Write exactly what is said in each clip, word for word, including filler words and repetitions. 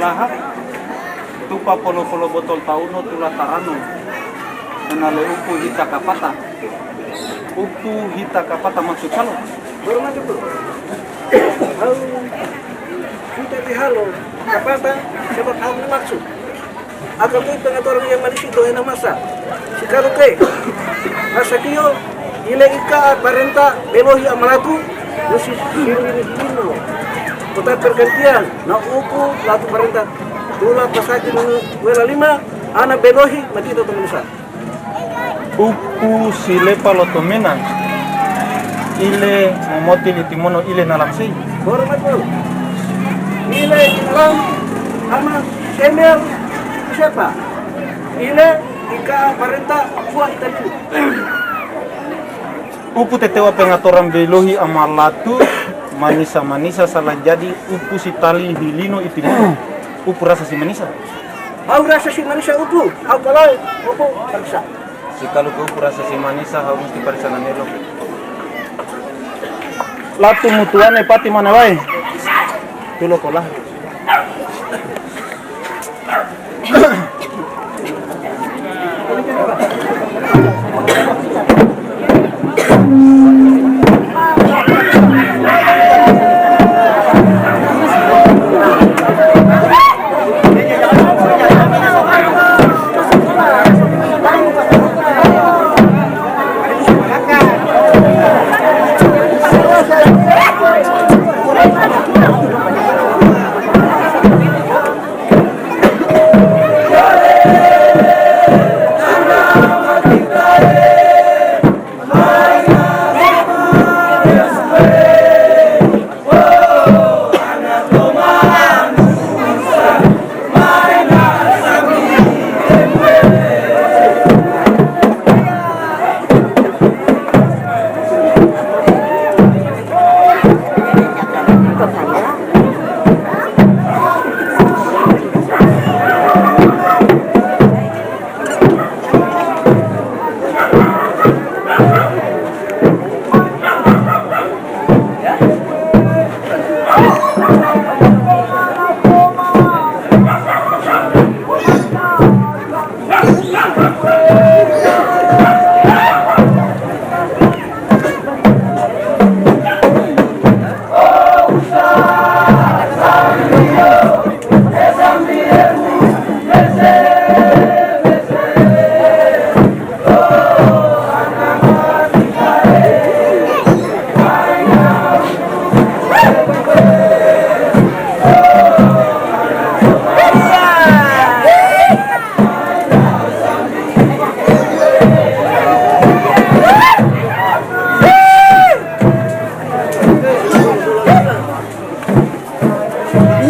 Aha. Tupa polo-polo botol tauno tula tarano. Nale upu hita kapata. Upu hita kapata maksud kalo. Hormat itu. Halo. Hita di halo. Kapata. Sebab halo maksud. Aka tui pengaturan yang manisi dohena masa. Si kalo ke. Masa kio. Ile ika parenta belohi ama latu. Nusi sirwini hino. Kota pergantian. Na upu latu parenta. Tula pasaki nunu wela lima. Ana belohi mati to temenusa. Upu si lepa loto mena. Ile momoti liti mono ile nalam sei. Hormat mo. Ile nalam ama semel sepa. Ile ika parenta kua itali. Upu tetewa pengaturan belohi ama latu manisa-manisa sala jadi upu si tali hilino iti mono. Upu rasa si manisa. Hau rasa si manisa upu, hau kalai upu parisa. Si kalo ke upu rasa si manisa, hau musti parisa nanelo. Latu mutuane pati mana wai. Tulo kola.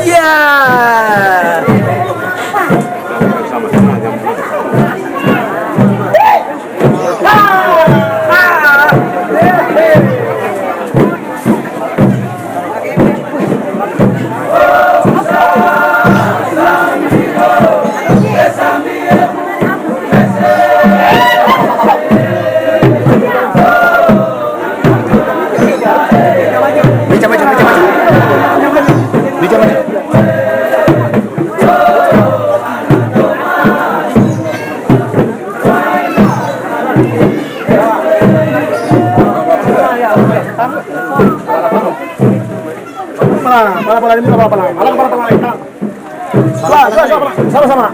Iya. Pala, pala, pala, ini pala, pala. Pala, pala, pala, pala. Pala, pala, pala, pala. Sama, sama.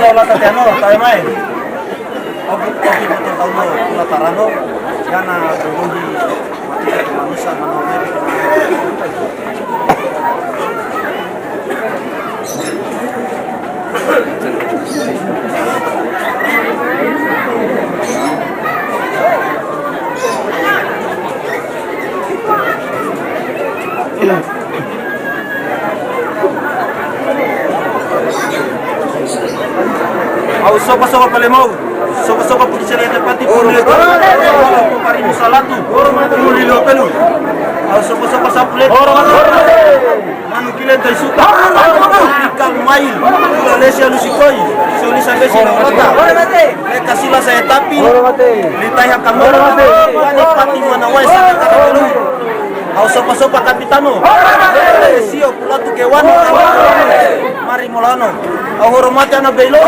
Hola, Tatiano, tayo mai. Oke, oke, betul, tahu, tahu, tahu, tahu. Yana, berbagi, manusia, manusia. Au sopa-sopa pale mau. Sopa-sopa pudi sele te pati pule. Pari musalatu. Puli lo pelu. Au sopa-sopa sapule. Manu kilen tai suka. Ikal mai. Kula lesi alusi koi. Soli sa besi na rata. Leka sila sa etapi. Litai hakamoro. Wani pati mana wai sa kata belum. Au sopa-sopa kapitano. Sio pulatu ke wano. Mari molano. Au horomati ana beilo.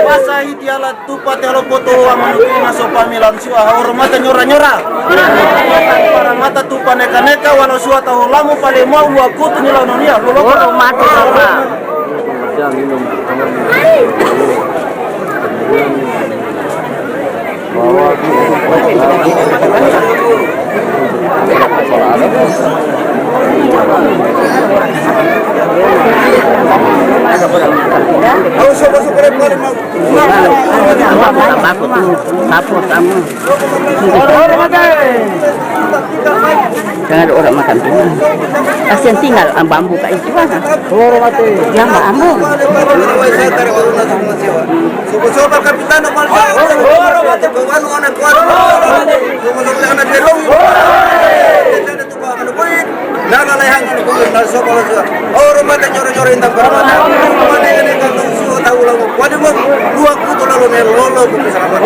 Pasa hiti ala tupa te halo poto wa manu kina sopa milan sio. Au horomati nyora-nyora. Para mata tupa neka-neka wano sua tahu lamu pale mau wa kutu nyula nonia. Lolo. Horomati sopa. Jangan ada orang makan tuh. Kasihan tinggal, ah, bambu kayak gimana? Horomati. Ya, Mbak Ambo. Sopa-sopa kapitano, mal. Horomati. Kau anu anak kuat. Sopa-sopa anak dia dong. Nala lai hanga no kulo na sopa la sopa. Horomati nyora-nyora inda para mata. Mane ne ka su tahu la. Wadi mo dua kutu lalo ne lolo kutu selamat.